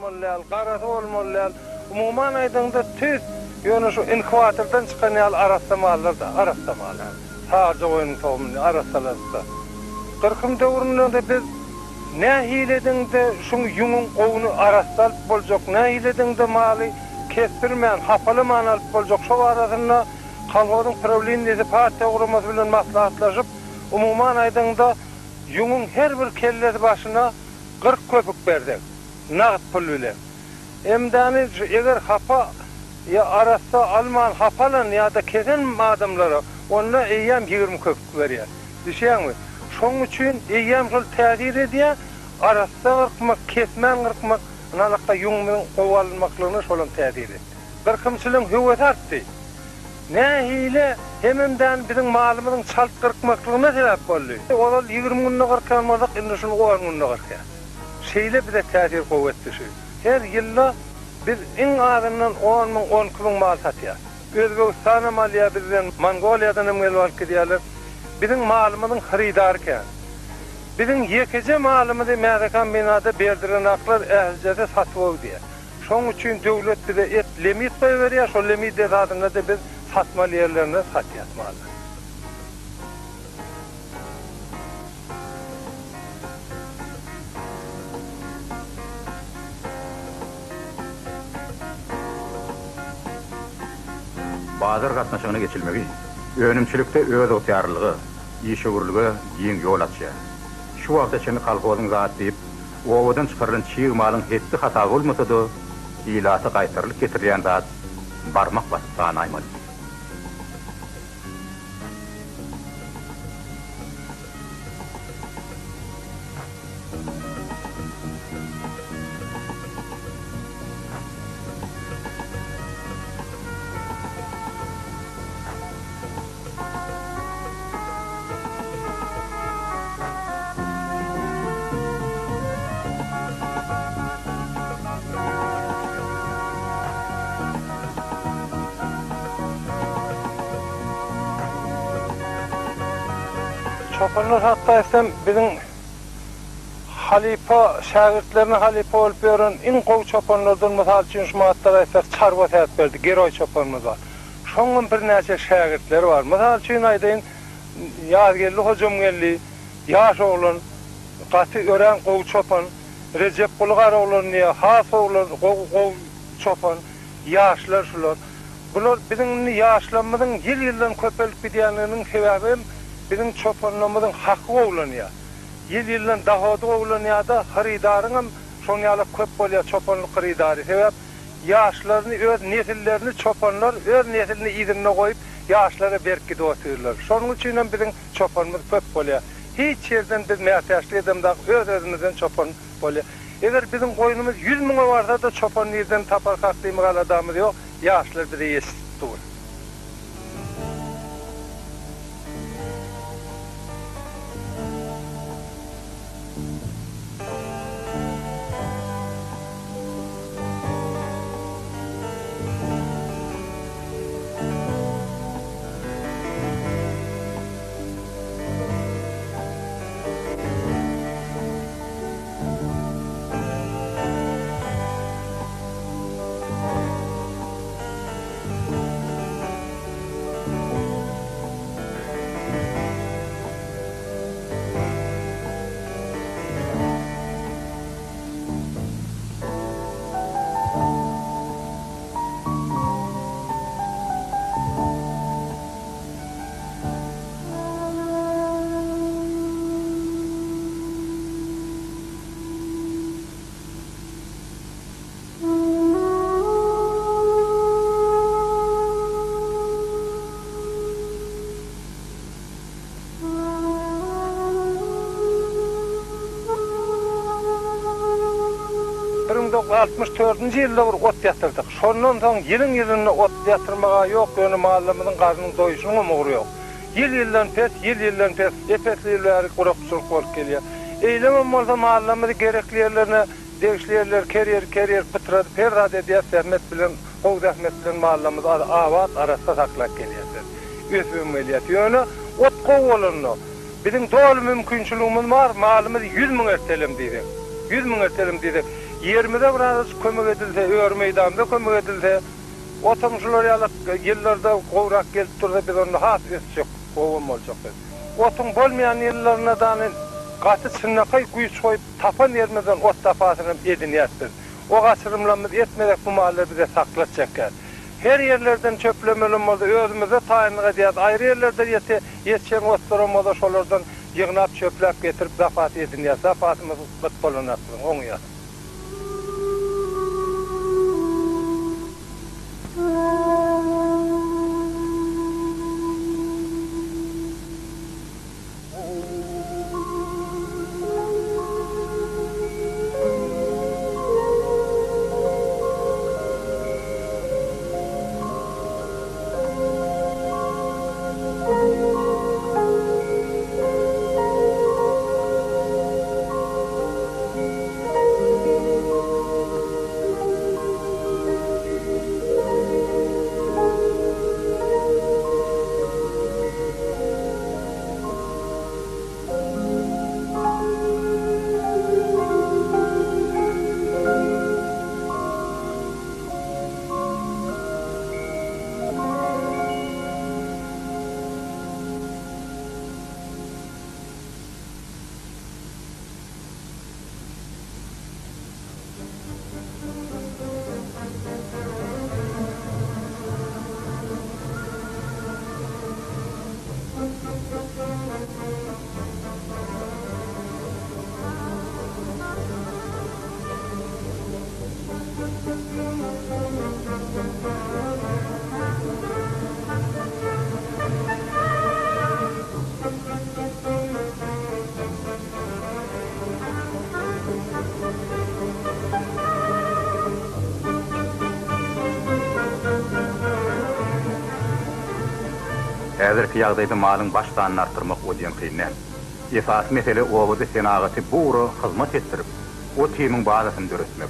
bolmaly däl, garasy bolmaly däl. Umuman aýdaňda tüýs ýöne şu inkubatordan çykan ýaly arassa mallar-da, arassa mal. Saryja goýnuň tohumyny arassaladykda. Gyrkym döwründe-de biz nähili ediňde şuň ýüňüň gowuny arassa alyp boljak, nähili ediňde maly kesdirmän, hapalaman alyp boljak şo barasynda kolhozyň prawleniýesi partiýa guramasy bilen maslahatlaşyp, umuman aýdaňda ýüňüň her bir kellesi başyna 40 köpük bersek, nagt pul bilen. Emdäni eger hapa ýa arassa alman hapa alan ýa-da kesen adamlara onda eýýäm 20 köpük berýär. Düşýäňmi? Şoň üçin eýýäm şol täsir edýär, arassa gyrkmak, kesmän gyrkmak, ynalakga ýüňümiziň gowy alynmaklygyna şolam täsir etdi. Gyrkymçylygyň höwesi artdy. Nähili hemem däl biziň malymyzyň çalt gyrkmaklygyna sebäp boldy. Ozal 20 günde gyrkýan bolsak, indi şuny 10 günde gyrkýar. Şeýle bize täsir gowy etdi şu. Her ýylda biz iň azyndan 10 müň, 12 müň mal satýas. Özbegistanam alýar bizden, Mongoliýadan hem gelip alyp gidýärler. Biziň malymyzyň hyrydary kän. Biziň ýekeje malymyzy mäzekombinata berdirenaklar ählijesi satuwa gidýär. Şoň üçin döwlet bize et limit goýberýär, şol limit esasynda-da biz satmaly ýerlerine satýas maly. Bazar gatnaşygyna geçilmegi önümçilikde özygtyýarlylyga, işewürlige giň ýol açýar. Şu wagta çenli kolhozyň zat diýip, obadan çykarylan çig malyň hetdi-hasaby bolmasa-da, ilata gaýtarylyp getirilýän zat barmak basyp sanaýmaly. Çopanlar hakda aýtsam, biziň halypa, şägirtlerine halypa bolup ýören iň gowy çopanlardan mysal üçin şu matlar aýtsak, Çarwa Sähetberdi, geroý çopanymyz bar. Şoňam birnäçe şägirtleri bar. Mysal üçin aýdaýyn, Ýazgeldi Hojamgeldi, ýaş oglan, gaty örän gowy çopan, Rejepguly Garoglan diýýär, has oglan, gowy gowy çopan, ýaşlar şular. Bular biziň indi ýaşlarymyzyň ýyl-ýyldan köpelip gidýänliginiň sebäbi hem biziň çopanlarymyzyň haky gowulanýar. Ýyl-ýyldan dahody gowulanýar-da, hyrydaryňam şoň ýalak köp bolýar çopanlyk hyrydary. Sebäp ýaşlaryny, öz nesillerini çopanlar öz neslini yzynda goýup, ýaşlara berip gidip otyrlar. Şonuň üçin hem biziň çopanymyz köp bolýar. Hiç ýerden biz mätäçlik edemzok, öz-özümizden çopan bolýar. Eger biziň goýnumyz 100 müňe barsa-da çopan nirden taparkak diýmek aladamyz ýok, ýaşlar bize ýetişip dur. 1964-nji ýylda bir ot ýatyrdyk. Şondan soň ýylyň-ýylynda ot ýatyrmaga ýok, ýöne mallarymyzyň garnynyň doýuşynyňam ugry ýok. Ýyl-ýyldan pes, ýyl-ýyldan pes, ep-esli ýyl bäri gurakçylyk bolup gelýär. Eýlemem bolsa mallarymyzy gerekli ýerlerine, degişli ýerleri ker ýeri ker ýeri pytradyp her zat edýäs, zähmet bilen, gowy zähmet bilen mallarymyzy abat, arassa saklap gelýäs biz. Ösübem gelýäs. Ýöne ot gowy bolanda, biziň doly mümkinçiligimiz bar, malymyzy 100 müň ertelem diýsek, 100 müň ertelem diýsek. Ýerimize birazajyk kömek edilse, öri meýdanymyza kömek edilse, otam şular ýaly ýyllarda gowrak gelip dursa biz onda has ösjek, gowam boljak biz. Otuň bolmaýan ýyllarynda dany gaty çynlakaý güýç goýup tapan ýerimizden ot zapasynam edinýäs biz. O gaçyrymlarymyzy etmesek bu mallar bize saklatjak ýaly. Her ýerlerden çöplemelem bolsa özümizde taýynlyk edýäs, aýry ýerlerde ýete ýetişen otlaram bolsa şolardan ýygnap çöpläp getirip zapas edinýäs. Zapasymyz gyt bolanak biziň oňýas. Häzirki ýagdaýda malyň baş sanyny artdyrmak o diýen kyn däl. Esasy mesele obada senagaty bu ugra hyzmat etdirip, ot-iýmiň bazasyny döretmek.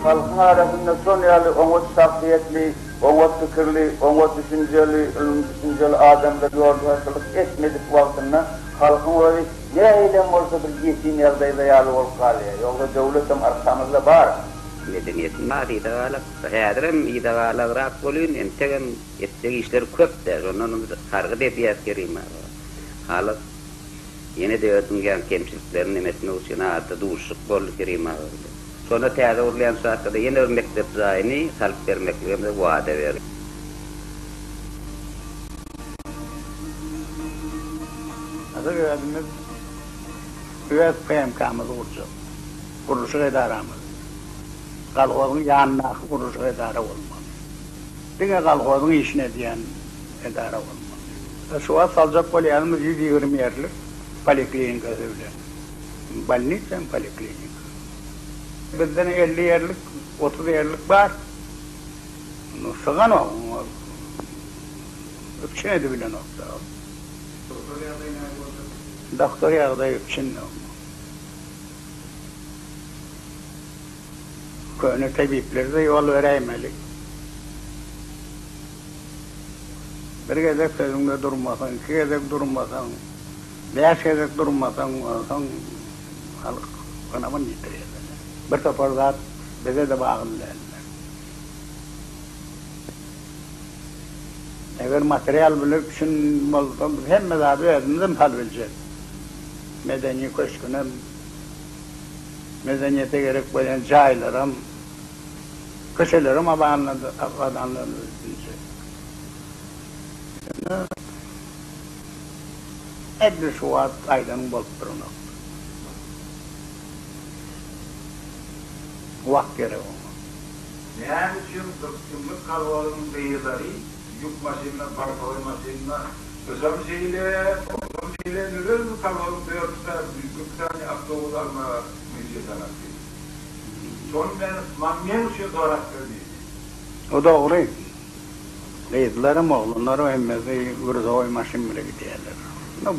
Halkyň arasynda şon ýaly oňat şahsyýetli, oňat pikirli, oňat düşünjeli, ylym-düşünjeli adamlar ýolbaşçylyk etmedik wagtynda halkyň özi nähilem bolsa bir ýetim ýagdaýda ýaly bolup galýar. Ýogsa döwletem arkamyzda bar. Medeniýetiň has yza galak. Häzirem yza galagrak bolýyn, entegem etjek işler köp-dä. Şondan biz sargyt edýäs Kerim aga. Halys ýene-de özüniň ýaňky kemçiliklerini neme etmek üçin arada duşuşyk boldy Kerim aga bilen. Şonda täze gurulýan şatlada ýene bir mekdep jaýyny salyp bermekligimize wada berdi. Özümiz öz PMK-myzy gurjak. Gurluşyk edaramyz. Kolhozyň ýanyndaky gurluşyk edara bolmaly. Diňe kolhozyň işini edýän edara bolmaly. Şu wagt saljak bolýanymyz 120 ýerlik poliklinikasy bilen. Bolnisa hem poliklinika. Bizden 50 ýerlik, 30 ýerlik bar. Syganok, oňa üpjün edibilenok dagy. Doktor ýagdaýy näme boljak? Doktor ýagdaýy üpjün. Köne tebiplere-de ýol beräýmeli. Bir gezek sözüňde durmasaň, iki gezek durmasaň, bäş gezek durmasaň, onsoň halk ynamyny ýitirýär. Bir topar zat bize-de bagly däldir. Eger material bile üpjün bolsa, biz hemme zady özümizem salybiljek. Medeni köşgünem, medeniýete gerek bolýan jaýlaram, köçelerem abadanlandyryp biljek. Ýöne edil şu wagt aýdanyň bolup duranok. Wagt gerek oňa. Näme üçin Gypjymlyk kolhozynyň gyzlary ýük maşynynda, barsowy maşynynda gyşam şeýle, tomsam şeýle, nireden bu kolhozyň dört sany, 140 sany awtobus almaga güýji ýetenok diýdi. Şony men, maň meň üçin sorap ber diýdi. O dogry. Gyzlaram, oglanlaram hemmesi gruzowoý maşyn bile gidýärler.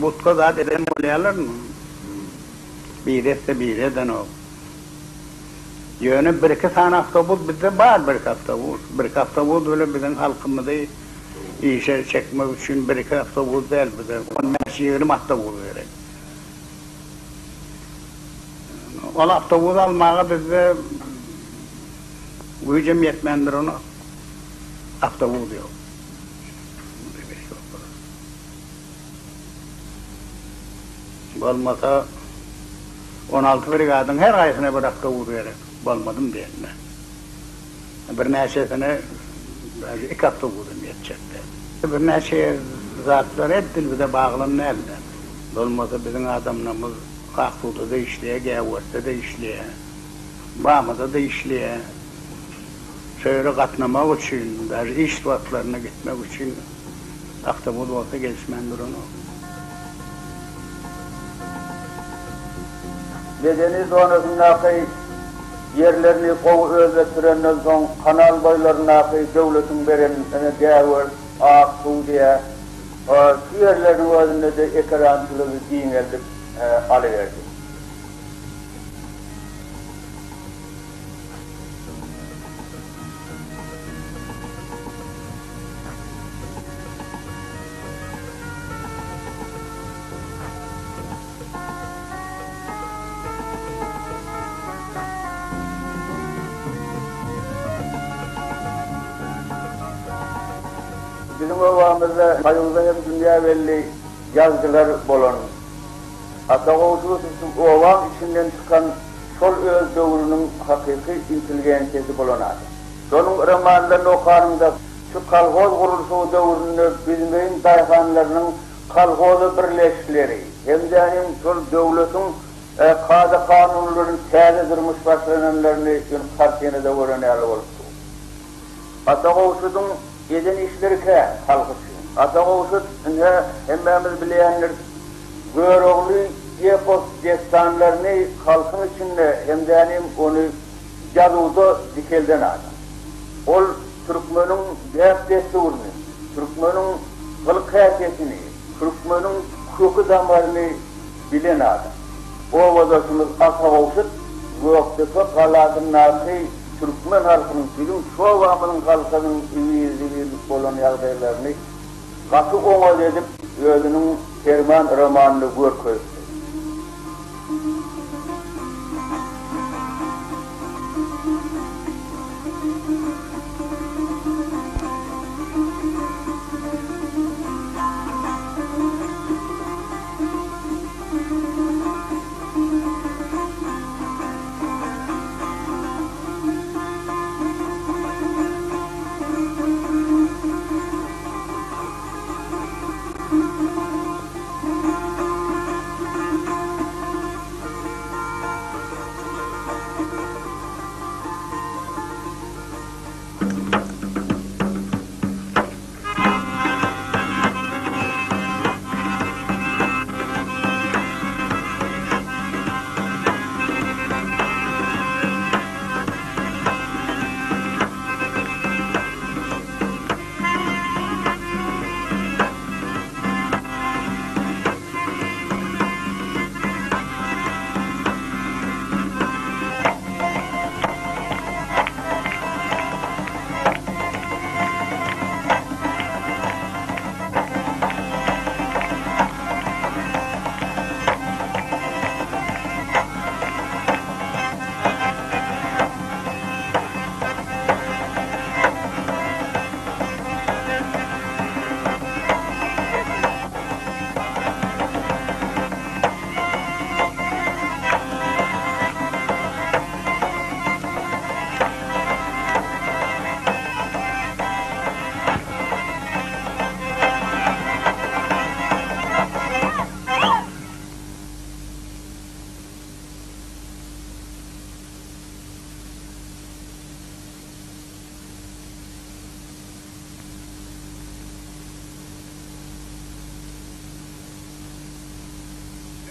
Budka zat eden bolýarlarmy? Biri etse biri edenok. Ýöne bir-iki sany awtobus bizde bar bir-iki awtobus. Bir-iki awtobus bile biziň halkymyzy işe çekmek üçin bir-iki awtobus däl bize on bäş-ýigrimi awtobus gerek. Ol awtobus almaga bizde güýjem ýetmän duranok. Awtobus ýok. Bolmasa 16 brigadyň her haýsyna bir awtobus gerek. Bolmadym diýende. Birnäçesine daže iki awtobusam ýetjek däl. Birnäçe zatlar edil bize baglam däldi. Bolmasa biziň adamlarymyz Aksuwda-da işleýär, Gäwürtde-de işleýär, Bamyda-da işleýär. Şo ýere gatnamak üçin, daže iş wagtlarynda gitmek üçin Awtobus bolsa gelişmän duranok. Medeni zonasyndaky ýerlerini gowy özleşdirenden soň kanal boýlaryndaky döwletiň beren ine Gäwers, Ak suw diýä, şu ýerleriniň özünde-de ekerançylygy giňeldip alyberdi. Biziň obamyzda Soýuzda hem dünýä belli ýazyjylar bolan. Ata Gowşudow şu obaň içinden çykan şol öz döwrüniň hakyky intelligensiýasy bolan adam. Şonuň romanlaryny okanyňda, şu kolhoz gurluşygy döwründe Büzmeýin daýhanlarynyň kolhoza birleşişleri hem-de hem şol döwletiň kada-kanunlaryny täze durmuş başlananlaryny ýöne kartinada gören ýaly bolup dur. Ata Gowşudyň eden işleri kän halk üçin. Ata Gowşut ine hemmämiz bilýändiris Görogly epos dessanlaryny halkyň içinde hemdänim ony ýazuwda dikelden adam. Ol türkmeniň däp-dessuryny, türkmeniň gylyk-häsiýetini, türkmeniň köki-damaryny bilen adam. Obadaşymyz Ata Gowşut Gökdepe galasyndaky türkmen halkynyň, biziň şu obamyzyň halkynyň ibirli-ibirlik bolan ýagdaýlaryny gaty oňat edip özüniň Perman romanynda görkezipdir.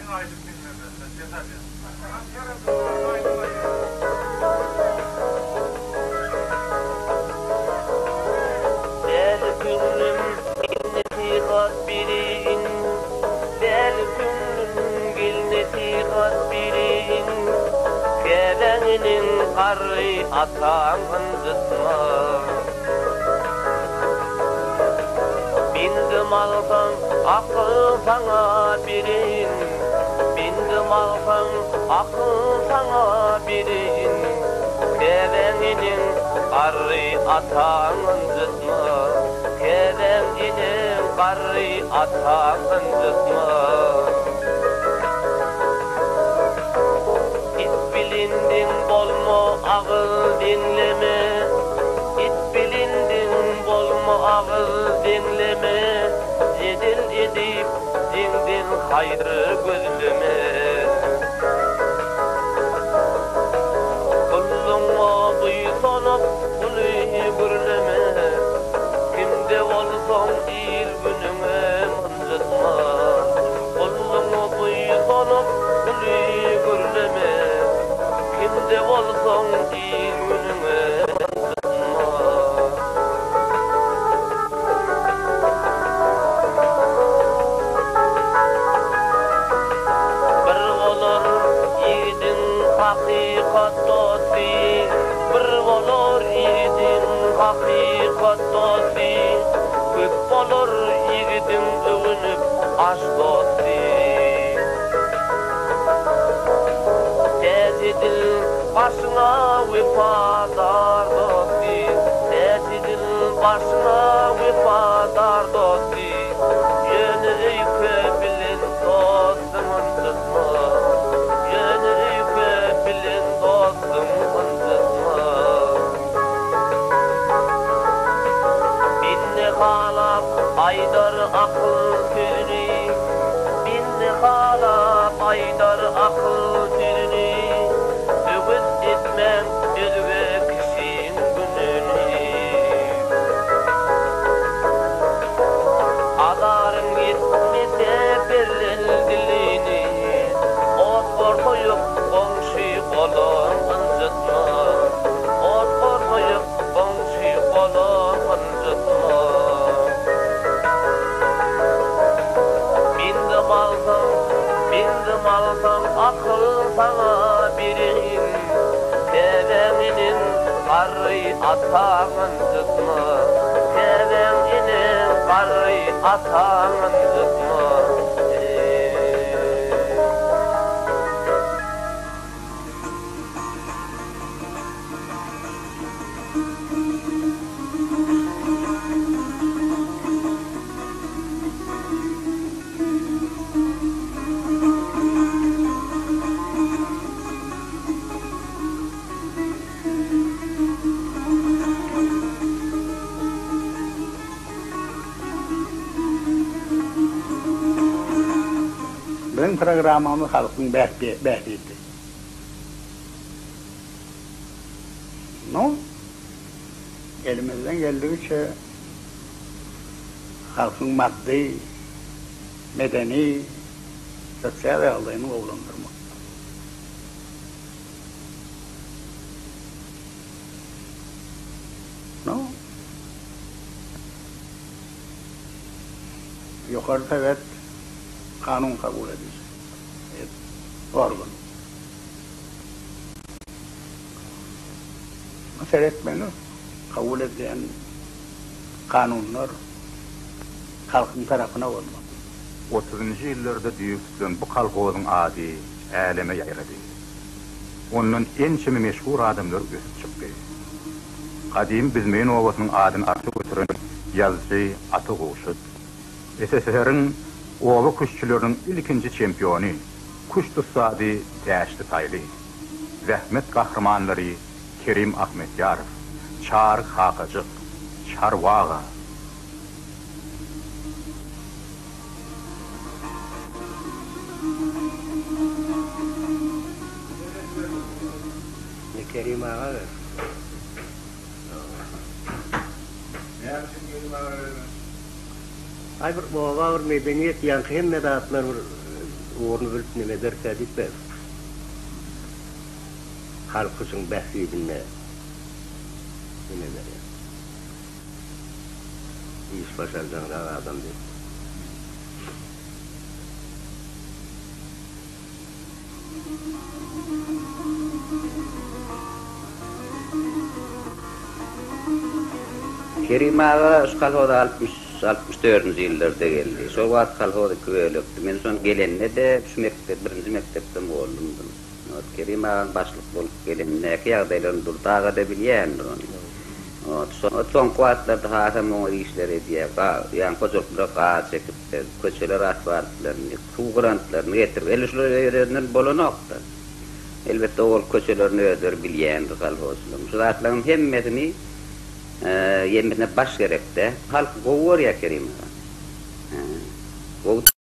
aýdym diňlemeli, ses alýar. Däli köňlüm gel nesihat bereýin, Däli köňlüm gel nesihat bereýin, Käbäň eneň garry ataň ynjytma. Bindim alsaň akyl saňa bereýin, Bindim alsaň akyl saňa bereýin, Käbäň eneň garry ataň ynjytma, Käbäň eneň garry ataň ynjytma. It bilen deň bolma agyz deňleme, It bilen deň bolma agyz deňleme, Jedel edip deňden haýyr gözleme. Gullugyňa buýsanyp uly gürleme, Kimde bolsaň il-günüňe mynjytma. Gullugyňa buýsanyp uly gürleme, Kimde bolsaň il-günüňe mynjytma. Bir bolar ýigidiň hakykat dosty, Bir bolar ýigidiň hakykat dosty, Köp bolar ýigidiň öwünip aş dosty. Täjedil başyňa wepadar dosty, Täjedil başyňa wepadar dosty, Ýöne öýke bilen dostuň ynjytma, Ýöne öýke bilen dostuň ynjytma. Bende halap aýdar akyl sözüni, Bende halap aýdar akyl sözüni, Öwez etmäň özge kişiň gününi. Azaryň ýetmese berlen dilini, Ot gorsaýyk goňşy golam ynjytma, Ot gorsaýyk goňşy golam ynjytma. Bindim alsaň, bindim alsaň akyl saňa bereýin, Käbäň eneň garry ataň ynjytma, Käbäň eneň garry ataň ynjytma. Biziň programmamyz halkyň bähbidi. Nu, elimizden geldigiçe halkyň maddy, medeni, sosial ýagdaýyny gowulandyrmak. Nu, Ýokary Sowet kanun kabul ediji organ. Seretmeli, kabul edilýän kanunlar halkyň tarapyna bolmaly. Otuzynjy ýyllarda düýbi tutulan bu kolhozyň ady äleme ýaýrady. Ondan ençeme meşhur adamlar ösüp çykdy. Gadymy Büzmeýin obasynyň adyny arşa göteren ýazyjy Ata Gowşut, SSR-iň oba küştçüleriniň ilkinji çempiony, küşt ussady Täşli Taýly, zähmet gahrymanlary Kerim Ahmetýarow, Çary Kakajyk, Çarwa aga, Indi Kerim aga ber. Näme üçin Kerim aga bermeli? Aý bir oba bir medeniýet ýaňky hemme zatlar bir. ugruny bilip neme ederkä diýip ben halk üçin bähbidinde neme berýär. Iş başarjaňrak adamdy. Kerim aga şu kolhoza 60, 64-nji ýyllarda geldi. Şol wagt kolhoz iki bölekdi. Men şon gelende-de şu mekdep, birinji mekdepde mugallymdym. Ot, Kerim agaň başlyk bolup gelenindäki ýagdaýlaryny Durdy aga-da bilýändir ony. Ot, şo soňky wagtlarda hasam oňat işler edýär. Ga, ýaňy hojalyklara gaz çekipdir, köçeler asfaltlandy. Suw grantlaryny getirip, elli şular öz-özünden bolanok-da. Elbetde, ol köçelerini özleri bilýändir kolhozçylaryň. Şu zatlaryň hemmesini hemmesine baş gerek-dä. Halk gowy görýär Kerim aga. Gowy.